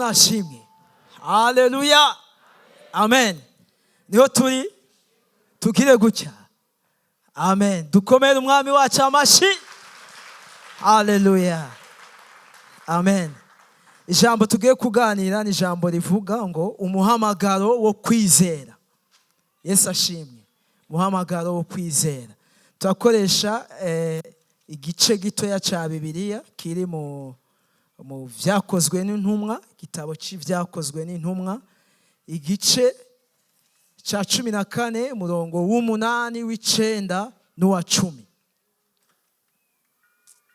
Nashimwe. Haleluya, amen. Niho turi, tugire gutya. Amen. Dukomere Umwami wacu amashi. Haleluya, amen. Ijambo tugiye kuganira ni ijambo rivuga ngo umuhamagaro wo kwizera. Yesu ashimwe. Umuhamagaro wo kwizera. Turakoresha igice gitoya cya Bibiliya kiri mu Byakozwe n'Intumwa, igitabo cy'Ibyakozwe n'Intumwa, igice cya 14, umurongo w'8, w'9 n'uwa 10.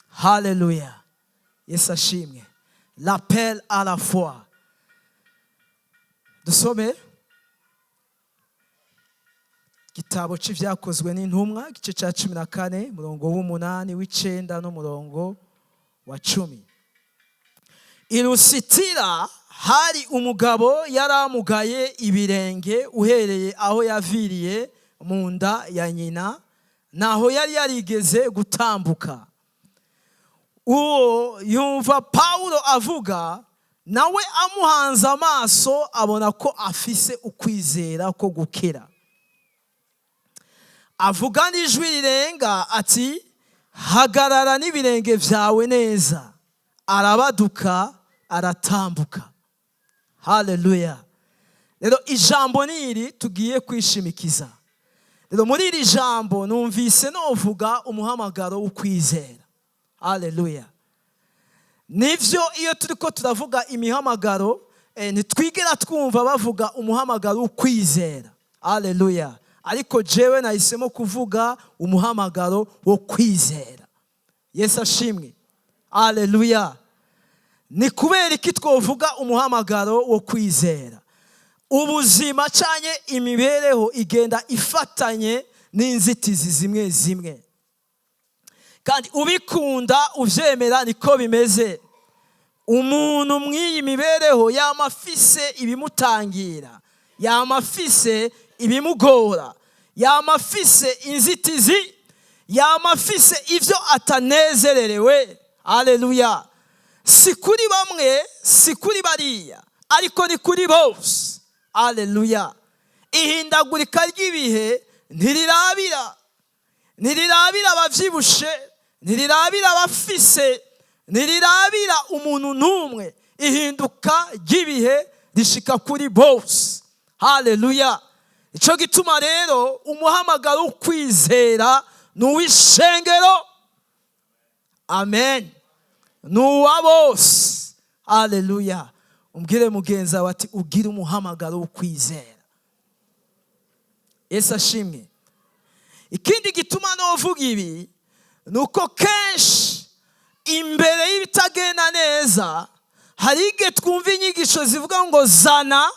Haleluya, Yesu ashimwe. L'appel à la foi. Dusome igitabo cy'Ibyakozwe n'Intumwa, igice cya 14, umurongo w'8, w'9 n'umurongo wa 10. I Lusitira hari umugabo yaramugaye ibirenge uhereye aho yaviriye mu nda ya nyina, naho yari yarigeze gutambuka. Uwo yumva Pawulo avuga, nawe amuhanze amaso abona ko afise ukwizera ko gukira. Avuga n'ijwi rirenga ati: "Hagarara n'ibirenge byawe neza." Arabaduka, aratambuka. Haleluya. Rero ijambo ni iri tugiye kwishimikiza. Rero muri iri jambo numvise novuga umuhamagaro wo kwizera. Haleluya. Nivyo, iyo turi ko turavuga imihamagaro, ntitwigera twumva bavuga umuhamagaro wo kwizera. Haleluya. Ariko jewe nahisemo kuvuga umuhamagaro wo kwizera. Yesu ashimwe. Haleluya. Ni kubera iki twovuga umuhamagaro wo kwizera? Ubuzima cyane, imibereho igenda ifatanye n'inzitizi zimwe zimwe, kandi ubikunda ubyemera niko bimeze. Umuntu mw'iyi mibereho yama afise ibimutangira, yama afise ibimugora, yama afise inzitizi, yama afise ibyo atanezererewe. Aleluya. Si kuri bamwe, si kuri bariya, ariko ni kuri bose. Aleluya. Ihindagurika ry'ibihe ntirirabira ababyibushe, ntirirabira abafise, ntirirabira umuntu n'umwe. Ihinduka ry'ibihe rishika kuri bose. Haleluya. Icyo gituma rero umuhamagaro wo kwizera ni uw'ishengero. Amen. Ni uwa bose. Haleluya. Umbwire mugenzi wawe ati: "Ugire umuhamagaro wo kwizera." Yesu ashimwe. Ikindi gituma novuga ibi ni uko kenshi imbere y'ibitagenda neza hari igihe twumva inyigisho zivuga ngo zana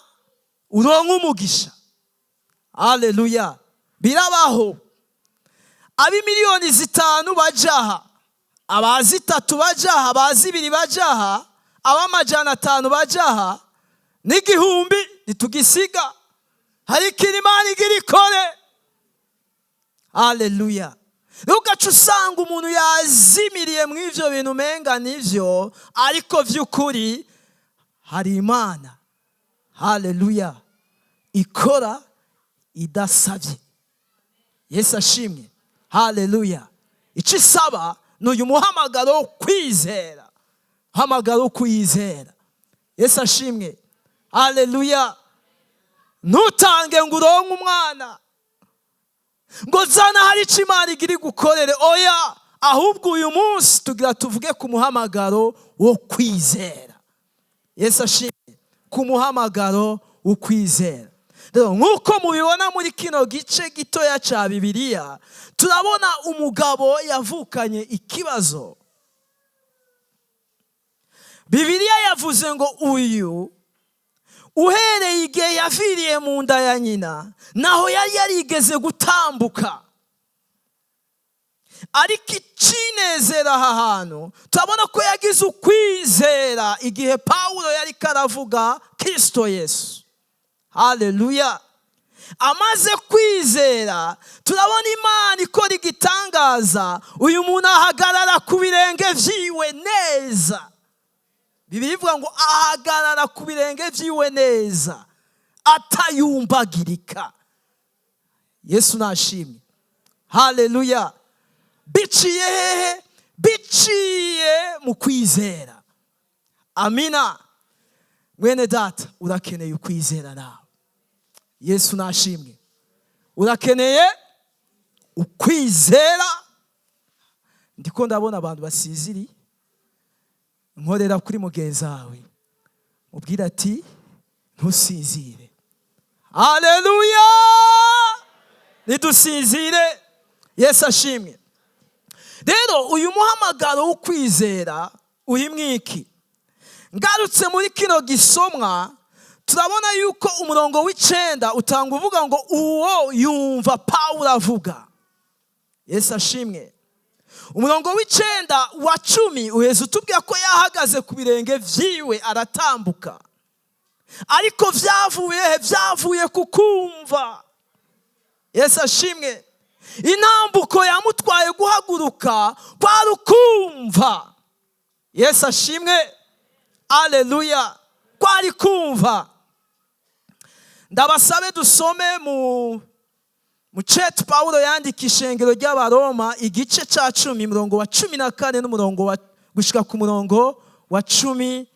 uronke umugisha. Haleluya. Birabaho. Ab'imiliyoni 5 bajaha, aba 3 bajaha, aba 2 bajaha, ab'500 bajaha, n'1000 ntitugisiga. Hari ikintu Imana igira ikore. Haleluya. Ugaca usanga umuntu yazimiriye mu ivyo bintu, umenga nivyo, ariko vy'ukuri hari Imana, haleluya, ikora idasabye. Yesu ashimwe. Haleluya. Icyo isaba ni uyu muhamagaro wo kwizera, muhamagaro wo kwizera. Yesu ashimwe. Haleluya. Ntutange ngo uronke umwana, ngo zana hari icyo Imana igira igukorere. Oya, ahubwo uyu munsi tugira tuvuge ku muhamagaro wo kwizera. Yesu ashimwe. Ku muhamagaro wo kwizera. Rero nk'uko mubibona muri kino gice gitoya cya Bibiliya, turabona umugabo yavukanye ikibazo. Bibiliya yavuze ngo uyu uhereye igihe yaviriye mu nda ya nyina naho yari yarigeze gutambuka. Ariko icinezera aha hantu, turabona ko yagize ukwizera igihe Pawulo yari karavuga Kirisito Yesu. Haleluya. Amaze kwizera, turabona Imana ikora igitangaza, uyu muntu ahagarara ku birenge vyiwe neza. Bibiliya ivuga ngo ahagarara ku birenge byiwe neza, atayumbagirika. Yesu nashimwe, haleluya. Biciye hehe? Biciye mu kwizera. Amina. Mwene data, urakeneye ukwizera nawe. Yesu nashimwe. Urakeneye ukwizera. Ndiko ndabona abantu basiziri. Nkorera kuri mugenzi wawe, mubwira ati: "Ntusinzire." Haleluya, ntidusinzire. Yesu ashimwe. Rero uyu muhamagaro wo kwizera uri mwiki. Ngarutse muri kino gisomwa, turabona yuko umurongo w'9 utanga uvuga ngo uwo yumva Pawulo avuga. Yesu ashimwe. Umurongo w'9 wa 10 uheza utubwira ko yahagaze ku birenge vyiwe, aratambuka. Ariko vyavuye he? Vyavuye ku kumva. Yesu ashimwe. Intambuko yamutwaye guhaguruka kwari ukumva. Yesu ashimwe, aleluya. Kwari kumva. Ndabasabe dusome mu cete Pawulo yandika ishengero ry'Abaroma, igice cya 10, umurongo wa 14 n'umurongo wa gushika ku murongo wa 17.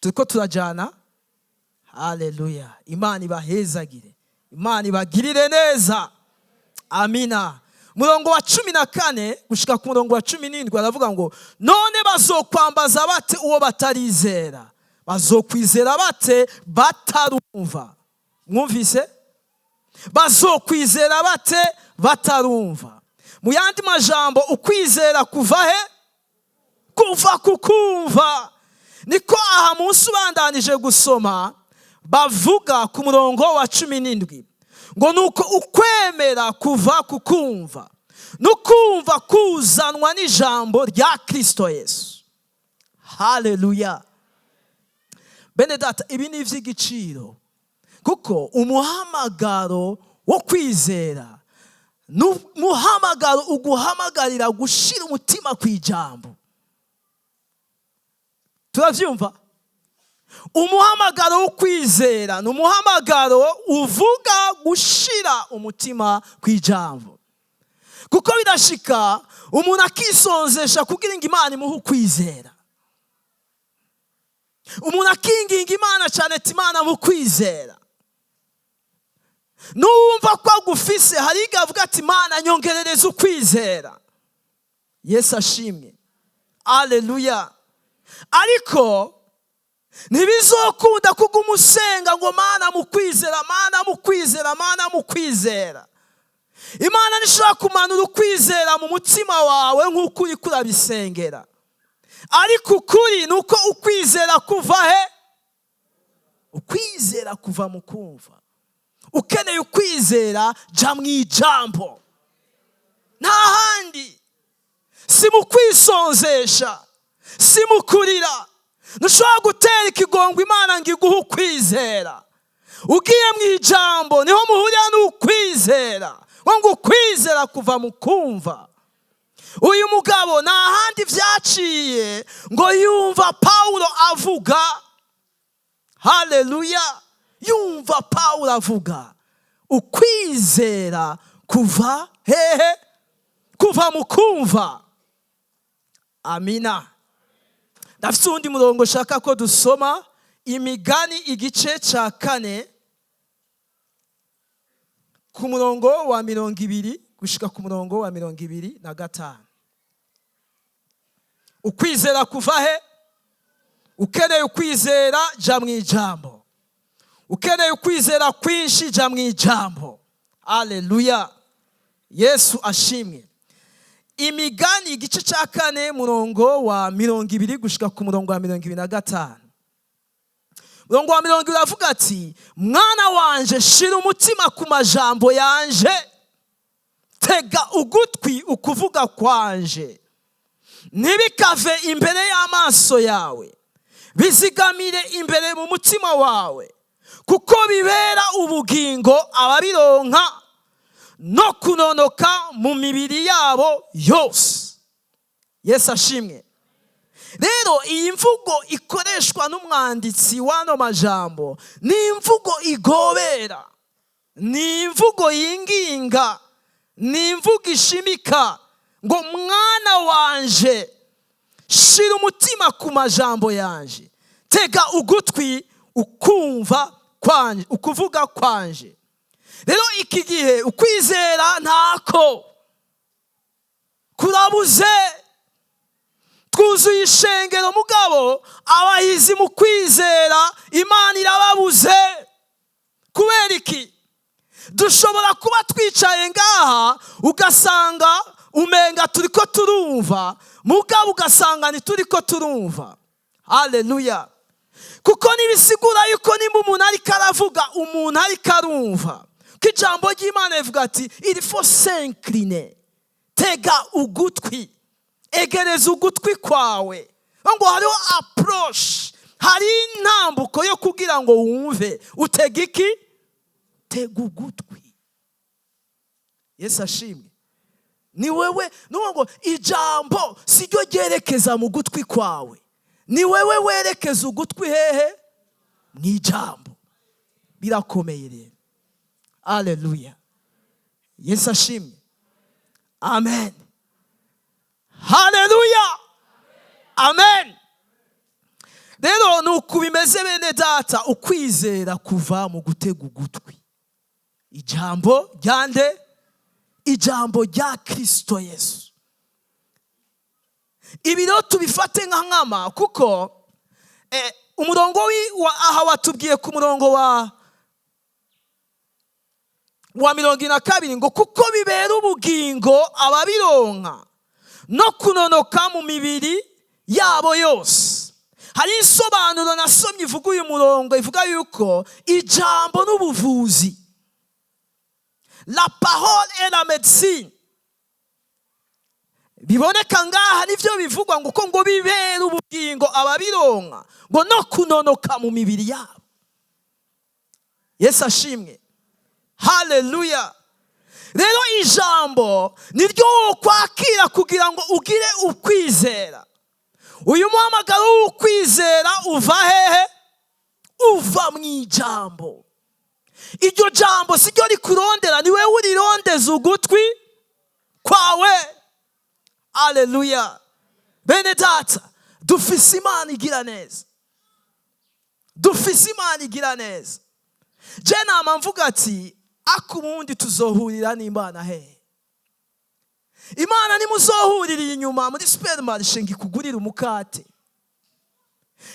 Turiko turajana. Haleluya. Imana ibahezagire, Imana ibagirire neza. Amina. Murongo wa 14 gushika ku murongo wa 17 aravuga ngo: "None bazokwambaza bate uwo batarizera? Bazokwizera bate batarumva?" Mwumvise? Bazokwizera bate batarumva? Mu yandi majambo, ukwizera kuva he? Kuva ku kumva. Niko aha munsi ubandanije gusoma bavuga ku murongo wa 17 ngo: "Nuko ukwemera kuva ku kumva, n'ukumva kuzanwa n'ijambo rya Kirisito Yesu." Haleluya. Bene data, ibi ni iby'igiciro, kuko umuhamagaro wo kwizera ni umuhamagaro uguhamagarira gushyira umutima ku ijambo. Turabyumva? Umuhamagaro wo kwizera ni umuhamagaro uvuga gushyira umutima ku ijambo, kuko birashika umuntu akisonzesha kugira ngo Imana imuhe ukwizera. Umuntu akinginga Imana cyane ati: "Imana, mu kwizera." Numva ko agufise, hari igihe avuga ati: "Imana, nyongerereza ukwizera." Yesu ashimwe, aleluya. Ariko ntibizokunda kuguma usenga ngo: "Mana, mu kwizera, Mana, mu kwizera, Mana, mu kwizera." Imana ntishobora kumanura ukwizera mu mutima wawe nk'uko uri kurabisengera. Ariko ukuri ni uko ukwizera kuva he? Ukwizera kuva mu kumva. Ukeneye ukwizera, jya mu ijambo, nta handi. Si mu kwisonzesha, si mu kurira. Ntushobora gutera ikigongo Imana ngo iguhe ukwizera. Ugiye mu ijambo niho muhurira n'ukwizera. Ngo ukwizera kuva mu kumva. Uyu mugabo nta handi byaciye, ngo yumva Pawulo avuga. Haleluya. Yumva Pawulo avuga. Ukwizera kuva hehe? Kuva mu kumva. Amina. Ndafite uwundi murongo ushaka ko dusoma, Imigani igice cya 4, ku murongo wa 20 gushika ku murongo wa 25. Ukwizera kuva he? Ukeneye ukwizera, jya mu ijambo. Ukeneye ukwizera kwinshi, jya mu ijambo. Aleluya, Yesu ashimwe. Imigani igice cya 4, murongo wa 20 gushika ku murongo wa 25. Murongo wa 20 avuga ati: "Mwana wanje, shira umutima ku majambo yanje, tega ugutwi ukuvuga kwanje. Ntibikave imbere y'amaso yawe, bizigamire imbere mu mutima wawe, kuko bibera ubugingo ababironka no kunonoka mu mibiri yabo yose." Yesu ashimwe. Rero iyi mvugo ikoreshwa n'umwanditsi w'ano majambo ni imvugo igobera, ni imvugo yinginga, ni imvugo ishimika ngo: "Mwana wanje, shira umutima ku majambo yanje, tega ugutwi ukumva kwanje, ukuvuga kwanje." Rero iki gihe ukwizera ntako kurabuze. Twuzuye ishengero, mugabo abahizi mu kwizera Imana irababuze. Kubera iki? Dushobora kuba twicaye ngaha, ugasanga umenga turi ko turumva, mugabo ugasanga ntituri ko turumva. Haleluya! Kuko ntibisigura yuko nimba umuntu ariko aravuga, umuntu ariko arumva, ko ijambo ry'Imana rivuga ati: "Il faut s'incliner", tega ugutwi, egereza ugutwi kwawe. Ngo hariho approche, hari intambuko yo kugira ngo wumve. Utega iki? Tega ugutwi. Yesu ashimwe. Ni wewe nuvuga ngo ijambo si ryo ryerekeza mu gutwi kwawe, ni wewe werekeza ugutwi hehe? Mu ijambo. Birakomeye rero. Aleluya! Yesu ashimwe. Amen. Haleluya, amen. Rero ni uku bimeze, bene data. Ukwizera kuva mu gutega ugutwi ijambo ryande? Ijambo rya Kirisito Yesu. Ibi rero tubifate nka nkama, kuko umurongo wa aha watubwiye ku murongo wa 42 ngo: "Kuko bibera ubugingo ababironka no kunonoka mu mibiri yabo yose." Hari insobanuro nasomye ivuga uyu murongo, ivuga yuko ijambo n'ubuvuzi, la parole et la médecine, biboneka ngaha. Nivyo bivugwa ngo ko ngo bibera ubugingo ababironka, ngo no kunonoka mu mibiri yabo. Yesu ashimwe. Haleluya! Rero ijambo niryo wokwakira kugira ngo ugire ukwizera. Uyu muhamagaro w'ukwizera uva hehe? Uva mu ijambo. Iryo jambo si ryo rikurondera, ni wowe urirondeza ugutwi kwawe. Aleluya! Bene data, dufise Imana igira neza, dufise Imana igira neza. Je nama mvuga ati: "Ako ubundi tuzohurira n'Imana hehe?" Imana nimuzohurira inyuma muri supermarché ngo ikugurire umukate.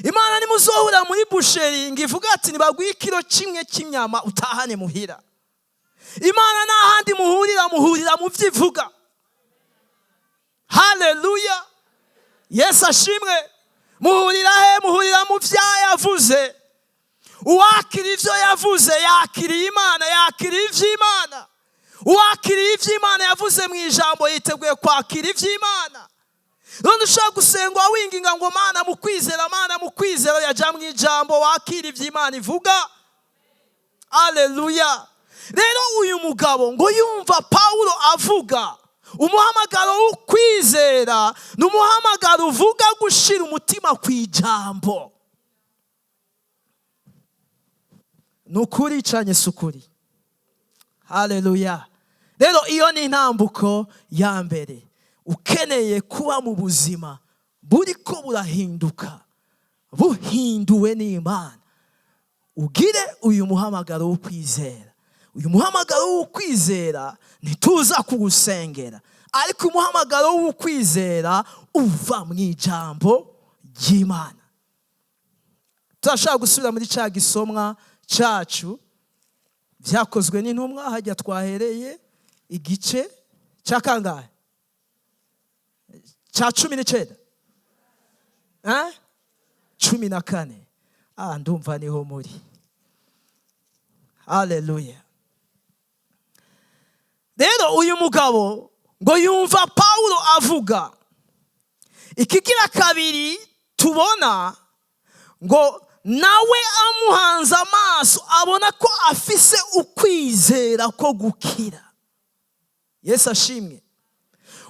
Imana nimuzohurira muri boucherie ngo ivuga ati: "Nibaguhe ikiro kimwe cy'inyama utahane muhira." Imana n'ahandi muhurira, muhurira mu byo ivuga. Haleluya! Yesu ashimwe. Muhurira he? Muhurira mu byo yavuze. Uwakira ibyo yavuze yakiriye Imana, yakiriye iby'Imana. Uwakiriye iby'Imana yavuze mu ijambo yiteguye kwakira iby'Imana. None ushobora gusenga winginga ngo: "Mana, mu kwizera, Mana, mu kwizera." Yajya mu ijambo, wakira iby'Imana ivuga. Aleluya! Rero uyu mugabo ngo yumva Pawulo avuga. Umuhamagaro w'ukwizera ni umuhamagaro uvuga gushyira umutima ku ijambo. Ni ukuri cyane, si ukuri? Haleluya! Rero iyo ni intambuko ya mbere. Ukeneye kuba mu buzima buriko burahinduka, buhinduwe n'Imana, ugire uyu muhamagaro wo kwizera. Uyu muhamagaro w'ukwizera ntituza kuwusengera, ariko umuhamagaro w'ukwizera uva mu ijambo ry'Imana. Turashobora gusubira muri cya gisomwa cyacu, Byakozwe n'Intumwa, hajya twahereye, igice cya kangahe? Cya 19, 14. Ah, ndumva niho muri. Haleluya! Rero uyu mugabo ngo yumva Pawulo avuga. Ikigira kabiri tubona ngo nawe amuhanze amaso abona ko afise ukwizera ko gukira. Yesu ashimwe.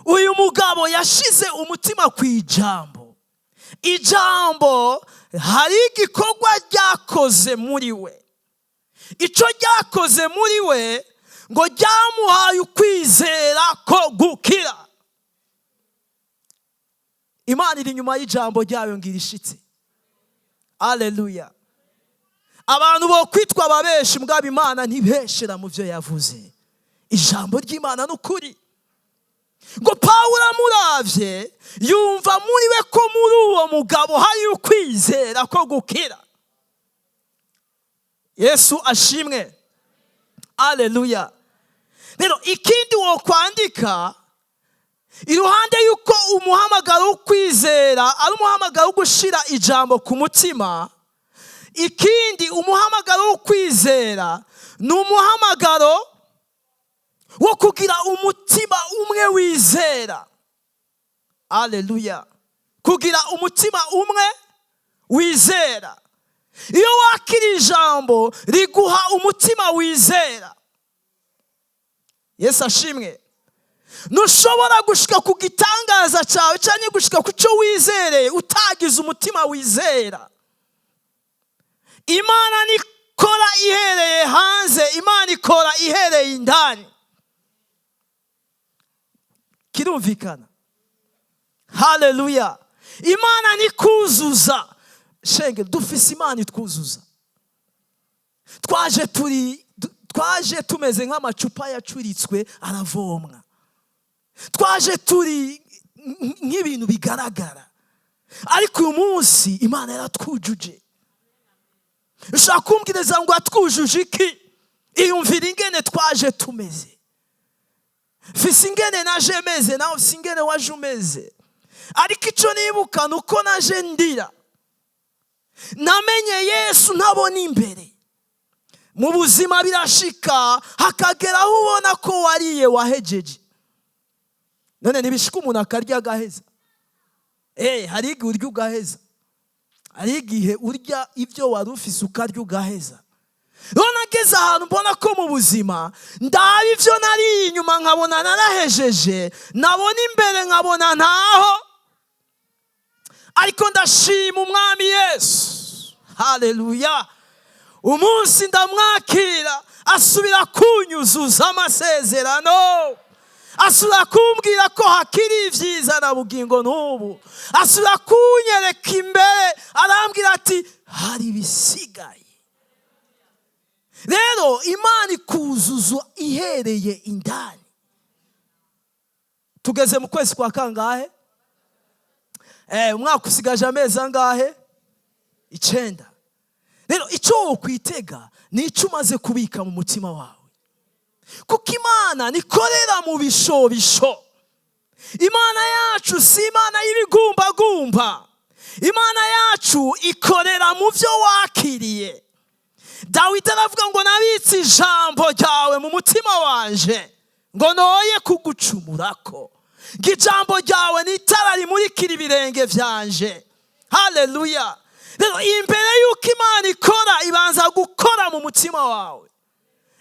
Uyu mugabo yashize umutima ku ijambo. Ijambo hari igikorwa ryakoze muri we. Icyo ryakoze muri we ngo ryamuhaye ukwizera ko gukira. Imana iri inyuma y'ijambo ryayo ngo irishitse. Aleluya! Abantu bo kwitwa ababeshi, mugabo Imana ntibeshera mu byo yavuze. Ijambo ry'Imana ni ukuri. Ngo Pawulo amuravye, yumva muri we ko muri uwo mugabo hari ukwizera ko gukira. Yesu ashimwe! Aleluya! Rero ikindi wokwandika iruhande y'uko umuhamagaro wo kwizera ari umuhamagaro wo gushira ijambo ku mutima, ikindi, umuhamagaro wo kwizera ni umuhamagaro wo kugira umutima umwe wizera. Aleluya! Kugira umutima umwe wizera. Iyo wakira ijambo, riguha umutima wizera. Yesu ashimwe! Ntushobora gushika ku gitangaza cyawe cyangwa gushika ku cyo wizereye utagize umutima wizera. Imana ntikora ihereye hanze, Imana ikora ihereye indani. Kirumvikana? Haleluya! Imana nikuzuza. Shenge, dufise Imana itwuzuza. Twaje tumeze nk'amacupa yacuritswe aravomwa. Twaje turi nk'ibintu bigaragara, ariko uyu munsi Imana yaratwujuje. Ushaka kumbwiriza ngo atwujuje iki? Iyumvira ingene twaje tumeze. Mfise ingene naje meze, nawe ufise ingene waje umeze. Ariko icyo nibuka ni uko naje ndira. Namenye Yesu ntabona imbere. Mu buzima birashika hakagera aho ubona ko wariye wahejeje. None ntibishika umuntu akarya agaheza? Hari igihe urya ugaheza, hari igihe urya ibyo wari ufise, ukarya ugaheza. Rero nageze ahantu mbona ko mu buzima ndaba ibyo nariye inyuma nkabona narahejeje, nabona imbere nkabona ntaho. Ariko ndashima Umwami Yesu. Haleluya! Umunsi ndamwakira, asubira kunyuzuza amasezerano, asubira kumbwira ko hakiri ibyiza na bugingo n'ubu, asubira kunyereka imbere, arambwira ati hari ibisigaye. Rero Imana ikuzuza ihereye indani. Tugeze mu kwezi kwa kangahe? Umwaka usigaje amezi angahe? 9. Rero icyo wokwitega ni icyo umaze kubika mu mutima wawe, kuko Imana nikorera mu bishobisho. Imana yacu si Imana y'ibigumbagumba. Imana yacu ikorera mu byo wakiriye. Dawidi aravuga ngo nabitse ijambo ryawe mu mutima wanje ngo noye kugucumurako, ngo ijambo ryawe ni itara rimurikira ibirenge byanje. Haleluya! Rero imbere y'uko Imana ikora, ibanza gukora mu mutima wawe.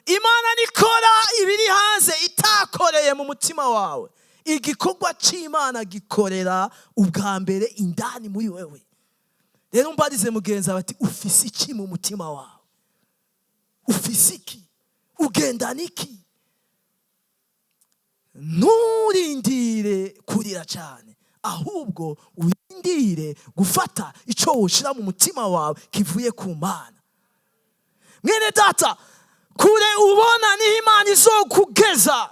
Imana nikora ibiri hanze itakoreye mu mutima wawe. Igikorwa cy'Imana gikorera ubwa mbere indani muri wewe. Rero mbarize mugenzi wawe ati ufise iki mu mutima wawe? Ufise iki? Ugendana iki? Nturindire kurira cyane, ahubwo urindire gufata icyo wushyira mu mutima wawe kivuye ku Mana. Mwene data, kure ubona niho Imana izokugeza.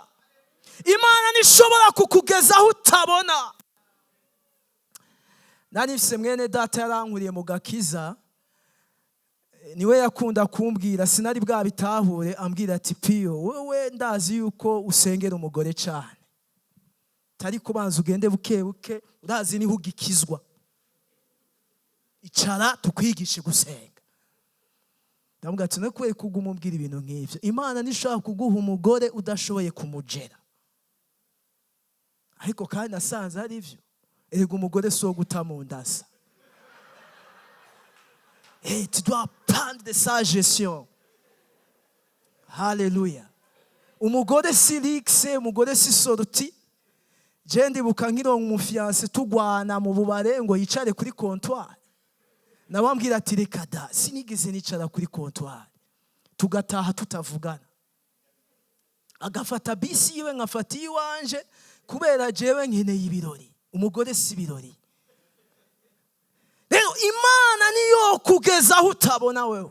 Imana ntishobora kukugeza aho utabona. Nari mfise mwene data yarankuriye mu gakiza, niwe yakunda kumbwira, sinari bwabitahure, ambwira ati Piyo, wowe ndazi yuko usengera umugore cyane, tari kubanza ugende buke buke, urazi niho ugikizwa, icara tukwigishe gusenga. Ndamubwira ati no kubera kuguma umbwira ibintu nk'ibyo, Imana ntishobora kuguha umugore udashoboye kumugera. Ariko kandi nasanze ari byo. Erega umugore si uwo guta mu ndasa. Hey, tu dois prendre de sa gestion. Haleluya! Umugore si luxe, umugore si sortie. Je ndibuka nkironka umu fiancé, tugwana mu bubare ngo yicare kuri comptoir, nawambwira ati: "Reka da, sinigeze nicara kuri comptoir." Tugataha tutavugana, agafata bisi yiwe, nkafata iyiwanje, kubera jewe nkeneye ibirori, umugore si ibirori. Rero Imana niyo kugeza aho utabona wewe.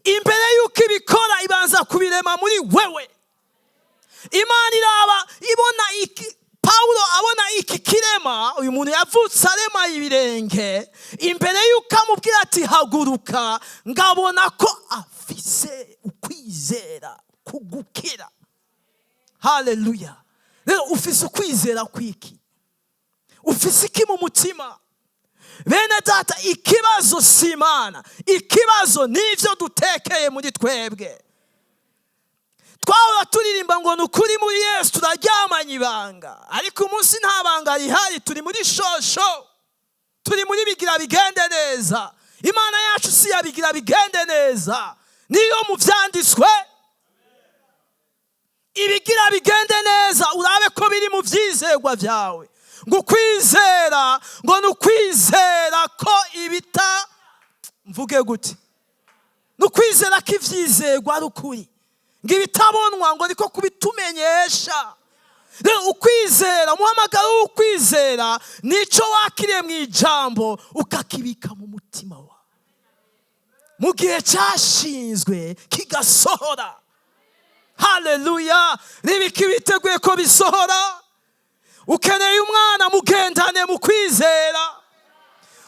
Imbere y'uko ibikora, ibanza kubirema muri wewe. Imana iraba ibona iki. Pawulo abona iki kirema, uyu muntu yavutse arema ibirenge, imbere y'uko amubwira ati: "Haguruka," ngabona ko afise ukwizera kugukira. Haleluya! Rero ufise ukwizera kwiki? Ufise iki mu mutima? Bene Data, ikibazo si Imana, ikibazo ni ibyo dutekeye muri twebwe. Twahora turirimba ngo ni ukuri muri Yesu turaryamanye ibanga, ariko umunsi nta banga rihari. Turi muri shosho, turi muri bigira bigende neza. Imana yacu si yabigira bigende neza, niyo mu byanditswe. Ibigira bigende neza, urabe ko biri mu byizerwa byawe. Ngo ukwizera, ngo ni ukwizera ko ibita, mvuge gute, ni ukwizera ko ibyizerwa ari ukuri, ngo ibitabonwa ngo niko kubitumenyesha. Rero ukwizera, umuhamagaro w'ukwizera, nicyo wakiriye mu ijambo, ukakibika mu mutima wawe, mu gihe cyashinzwe kigasohora. Haleluya! Nibiki biteguye ko bisohora? Ukeneye umwana, mugendane mu kwizera.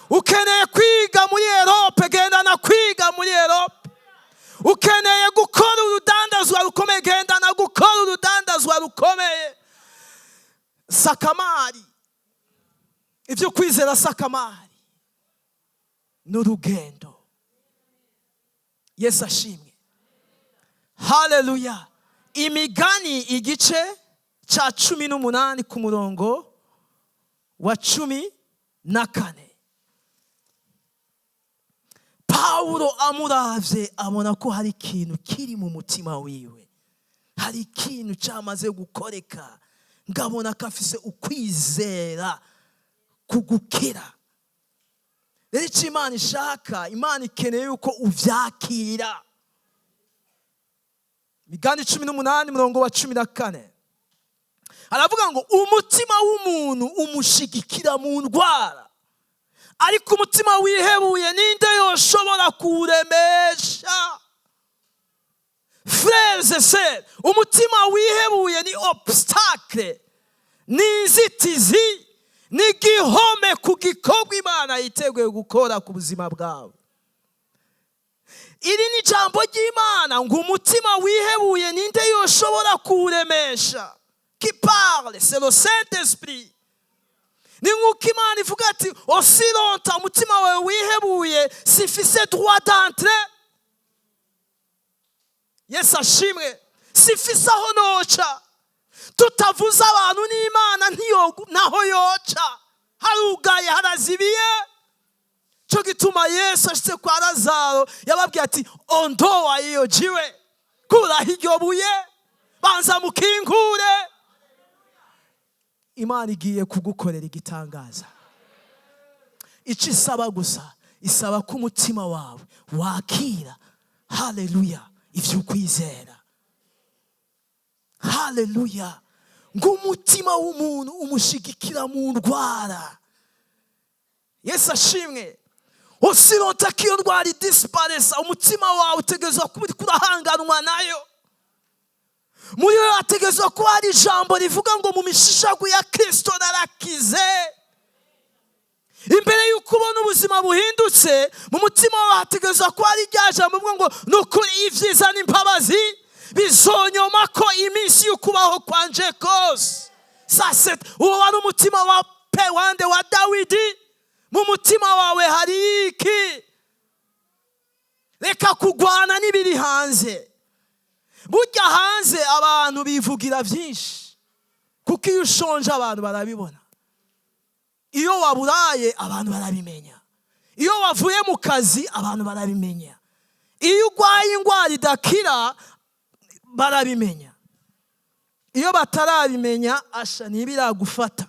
Ukeneye kwiga muri Europe, gendana kwiga muri Europe. Ukeneye gukora urudandazwa rukomeye, gendana gukora urudandazwa rukomeye. Sakamari, ibyo kwizera sakamari, ni urugendo. Yesu ashimwe! Haleluya! Imigani igice cya 18 ku murongo wa 14. Pawulo amuravye abona ko hari ikintu kiri mu mutima wiwe, hari ikintu cyamaze gukoreka, ngabona ko afise ukwizera kugukira. Rero icyo Imana ishaka, Imana ikeneye yuko uvyakira. Migani 18, murongo wa 14, aravuga ngo: "Umutima w'umuntu umushigikira mu ndwara, ariko umutima wihebuye ninde yoshobora kuwuremesha?" Frères et sœurs, umutima wihebuye ni obstacle, ni inzitizi, ni igihome ku gikorwa Imana yiteguye gukora ku buzima bwawe. Iri ni ijambo ry'Imana ngo: "Umutima wihebuye ninde yoshobora kuwuremesha?" Qui parle, c'est le Saint Esprit. Ni nk'uko Imana ivuga ati: "Aussi longtemps umutima wawe wihebuye, sifise droit d'entrée." Yesu ashimwe! Sifise aho noca. Tutavuze abantu n'Imana naho yoca harugaye, harazibiye. Cyo gituma Yesu ashitse kwa Lazaro yababwiye ati: "Ondoa iyo jiwe, kuraho iryo buye, banza mukingure." Imana igiye kugukorera igitangaza. Icyo isaba gusa, isaba ko umutima wawe wakira, haleluya, ibyo ukwizera. Haleluya! Ngo umutima w'umuntu umushigikira mu ndwara. Yesu ashimwe! Aussi longtemps ko iyo ndwara idisparaissa, umutima wawe utegerezwa kuba uriko urahanganwa nayo. Muri we hategerezwa kuba hari ijambo rivuga ngo: "Mu mishishagu ya Kirisito narakize." Imbere y'uko ubona ubuzima buhindutse, mu mutima wawe hategerezwa kuba hari rya jambo rivuga ngo: "Ni ukuri ibyiza n'imbabazi bizonyoma ko iminsi y'ukubaho kwanje kose." Sase uwo wari umutima wa pe wande? Wa Dawidi. Mu mutima wawe hari iki? Reka kugwana n'ibiri hanze. Burya hanze abantu bivugira byinshi, kuko iyo ushonje abantu barabibona, iyo waburaye abantu barabimenya, iyo wavuye mu kazi abantu barabimenya, iyo urwaye indwara idakira barabimenya. Iyo batarabimenya, asha ntibiragufata.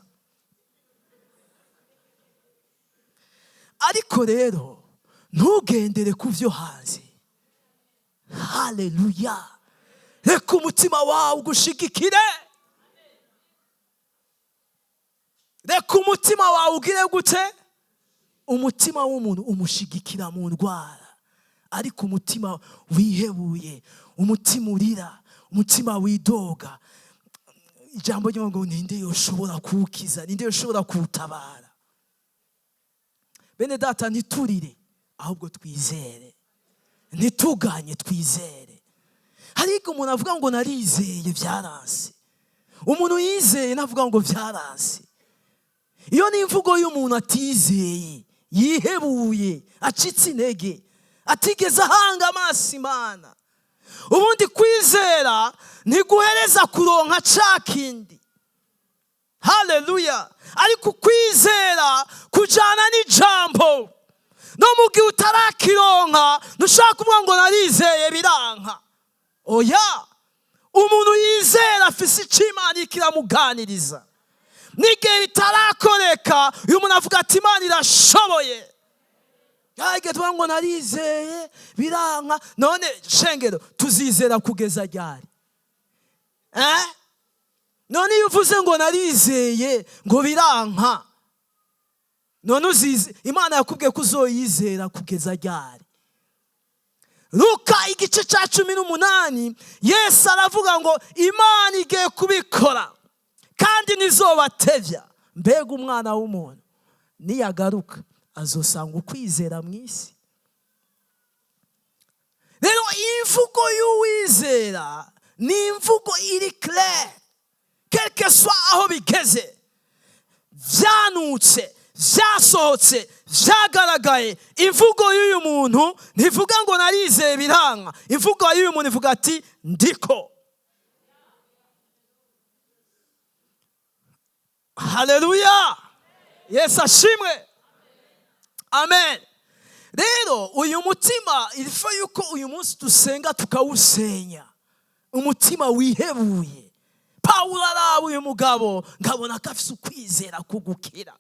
Ariko rero ntugendere ku byo hanze. Haleluya! Reka umutima wawe ugushigikire. Reka umutima wawe ugire gute? Umutima w'umuntu umushigikira mu ndwara, ariko umutima wihebuye, umutima urira, umutima widoga, ijambo ry'Imana ngo ninde yoshobora kuwukiza, ninde yoshobora kuwutabara? Bene data, ntiturire ahubwo twizere, ntituganye, twizere. Hari igihe umuntu avuga ngo narizeye byaranse. Umuntu yizeye navuga ngo byaranse. Iyo ni imvugo y'umuntu atizeye, yihebuye, acitse intege, atigeze ahanga amaso Imana. Ubundi kwizera ntiguhereza kuronka ca kindi. Haleluya! Ariko kwizera kujana n'ijambo. No mu gihe utarakironka, ntushaka kuvuga ngo narizeye biranka. Oya, umuntu yizera afise ico Imana ikiramuganiriza. N'igihe bitarakoreka, uyu muntu avuga ati Imana irashoboye. Igihe tuvuga ngo narizeye biranka, none shengero tuzizera kugeza ryari? None iyo uvuze ngo narizeye ngo biranka, none uzize Imana yakubwiye ko uzoyizera kugeza ryari? Luka igice cya 18, Yesu aravuga ngo Imana igiye kubikora kandi ntizobatevya. Mbega umwana w'umuntu niyagaruka azosanga ukwizera mu isi? Rero imvugo y'uwizera ni imvugo iri claire, quelque soit aho bigeze, vyanutse, vyasohotse, vyagaragaye. Imvugo y'uyu muntu ntivuga ngo narizeye biranka. Imvugo y'uyu muntu ivuga ati ndiko. Haleluya! Yesu ashimwe. Amen. Rero uyu mutima, il faut yuko uyu munsi dusenga tukawusenya. Umutima wihebuye. Pawulo araba uyu mugabo ngabona ko afise ukwizera kugukira.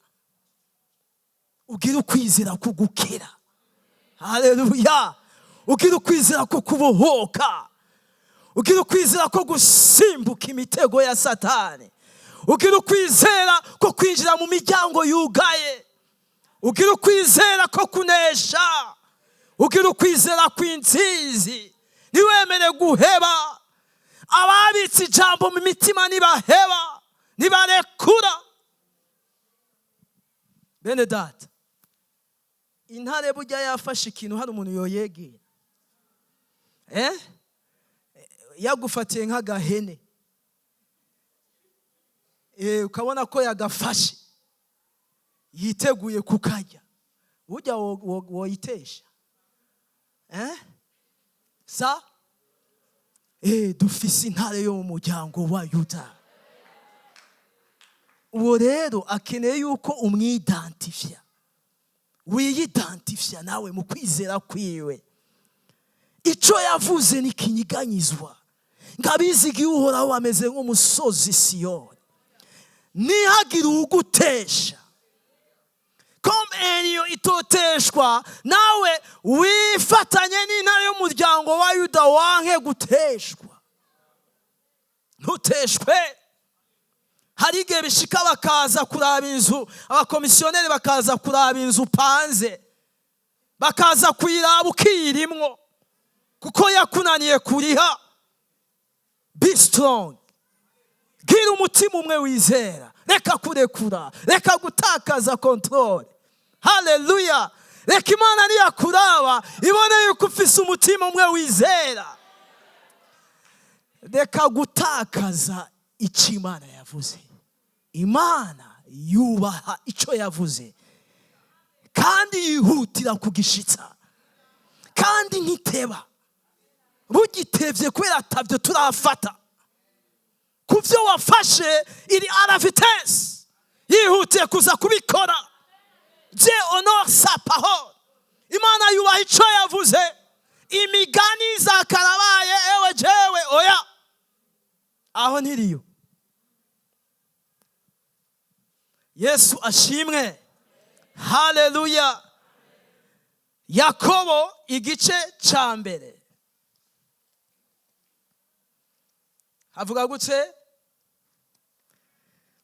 Ugira ukwizera kugukira. Haleluya! Ugira ukwizera ko kubohoka. Ugira ukwizera ko gusimbuka imitego ya Satani. Ugira ukwizera ko kwinjira mu miryango yugaye. Ugira ukwizera ko kunesha. Ugira ukwizera kw'intsinzi. Ntiwemere guheba. Ababitse ijambo mu mitima ntibaheba, ntibarekura. Bene data, intare burya yafashe ikintu hari umuntu yoyegera. Yagufatiye nk'agahene. Ukabona ko yagafashe, yiteguye kukarya. Burya woyitesha. Sa? Dufise intare yo mu muryango wa Yuda. Uwo rero akeneye yuko umwidentifia, wiyidentifia nawe mu kwizera kwiwe. Ico yavuze ntikinyiganyizwa. Ngabizigiye Uhoraho ameze nk'umusozi Siyoni, ntihagire uwugutesha. Comme Eliyo itoteshwa, nawe wifatanye n'intare y'umuryango wa Yuda wanke guteshwa. Ntuteshwe. Hari igihe bishika bakaza kuraba inzu, abakomisiyoneri bakaza kuraba inzu upanze, bakaza kuyiraba ukiyirimwo kuko yakunaniye kuriha. Be strong. Gira umutima umwe wizera. Reka kurekura, reka gutakaza control. Haleluya. Reka Imana niyakuraba ibone yuko ufise umutima umwe wizera. Reka gutakaza icyo Imana yavuze. Imana yubaha icyo yavuze kandi yihutira kugishitsa, kandi ntiteba. Bugitevye kubera atavyo turafata. Ku vyo wafashe iri à la vitesse, yihutiye kuza kubikora. Dieu honore sa parole. Imana yubaha ico yavuze. Imigani zakarabaye ewe jewe oya, aho ntiriyo. Yesu ashimwe, haleluya. Yakobo igice cya mbere havuga gutse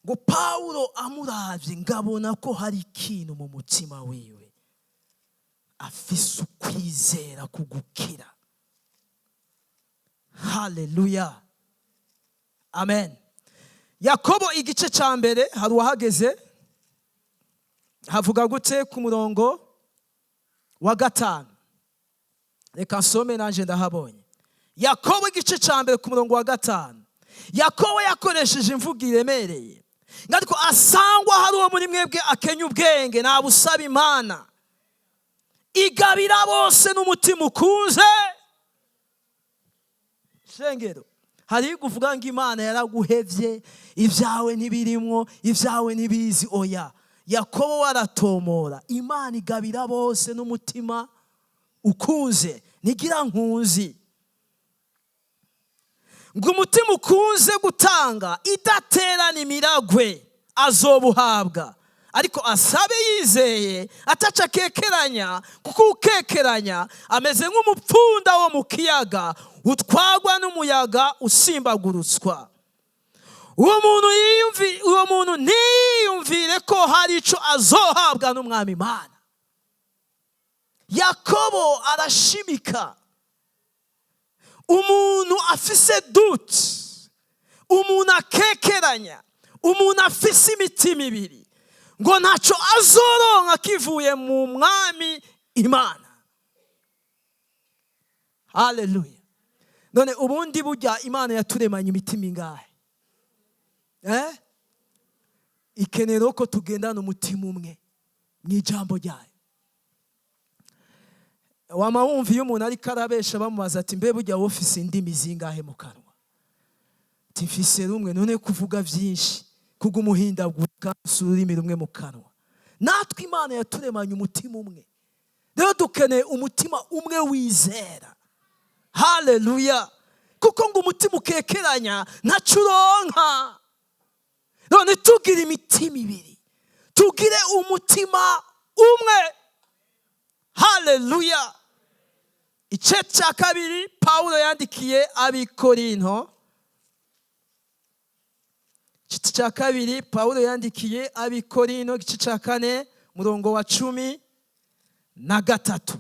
ngo Pawulo amuravye ngabona ko hari ikintu mu mutima wiwe, afise ukwizera kugukira. Haleluya, amen. Yakobo igice cya mbere, hari uwahageze? Havuga gute ku murongo wa 5? Reka nsome, nanjye ndahabonye. Yakobo igice cya mbere ku murongo wa 5. Yakobo yakoresheje imvugo iremereye, ariko asangwa hari uwo muri mwebwe akenya ubwenge, nabusaba Imana igabira bose n'umutima ukunze. Shengero, hari kuvuga ngo Imana yaraguhevye, ibyawe ntibirimwo, ibyawe ntibizi. Oya, Yakobo waratomora: Imana igabira bose n'umutima ukunze, ntigira nkunzi. Ngo umutima ukunze gutanga idaterana imiragwe azobuhabwa, ariko asabe yizeye, ataca akekeranya, kuko ukekeranya ameze nk'umupfunda wo mu kiyaga utwagwa n'umuyaga usimbagurutswa. Uwo muntu ntiyiyumvire ko hari icyo azohabwa n'Umwami Imana. Yakobo arashimika: umuntu afise doute, umuntu akekeranya, umuntu afise imitima ibiri, ngo ntacyo azoronka kivuye mu Mwami Imana. Haleluya. None ubundi burya Imana yaturemanye imitima ingahe? Ikenera ko tugendana umutima umwe mu ijambo ryayo. Wama wumva iyo umuntu ariko arabesha bamubaza ati: "Mbe burya wowe ufise indimi zingahe mu kanwa?" Ati: "Mfise rumwe." "None kuvuga byinshi, kubw'umuhindagurika si ururimi rumwe mu kanwa?" Natwe Imana yaturemanye umutima umwe. Rero dukeneye umutima umwe wizera. Haleluya. Kuko ngo umutima ukekeranya ntacyo uronka. None tugire imitima ibiri, tugire umutima umwe. Haleluya. Igice cya kabiri Pawulo yandikiye Abikorinto, igice cya kabiri Pawulo yandikiye Abikorino, igice cya 4, murongo wa 13.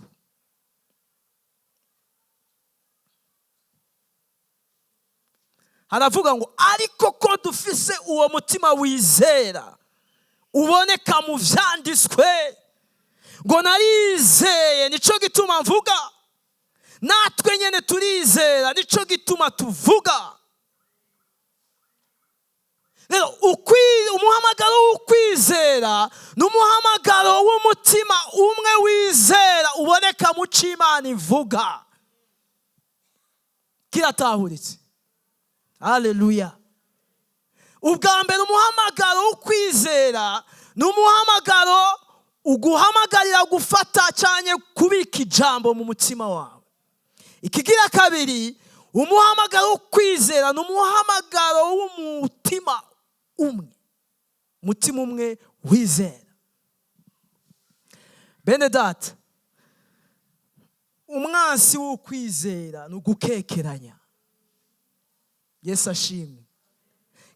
Haravuga ngo: "Ariko ko dufise uwo mutima wizera uboneka mu vyanditswe ngo narizeye, nico gituma mvuga, natwe nyene turizera, nico gituma tuvuga." Rero umuhamagaro w'ukwizera ni umuhamagaro w'umutima umwe wizera uboneka mu cyo Imana ivuga. Kiratahuritse? Haleluya. Ubwa mbere, umuhamagaro w'ukwizera ni umuhamagaro uguhamagarira gufata cyane, kubika ijambo mu mutima wawe. Ikigira kabiri, umuhamagaro wo kwizera ni umuhamagaro w'umutima umwe, umutima umwe wizera. Bene data, umwansi w'ukwizera ni ugukekeranya. Yesu ashimwe.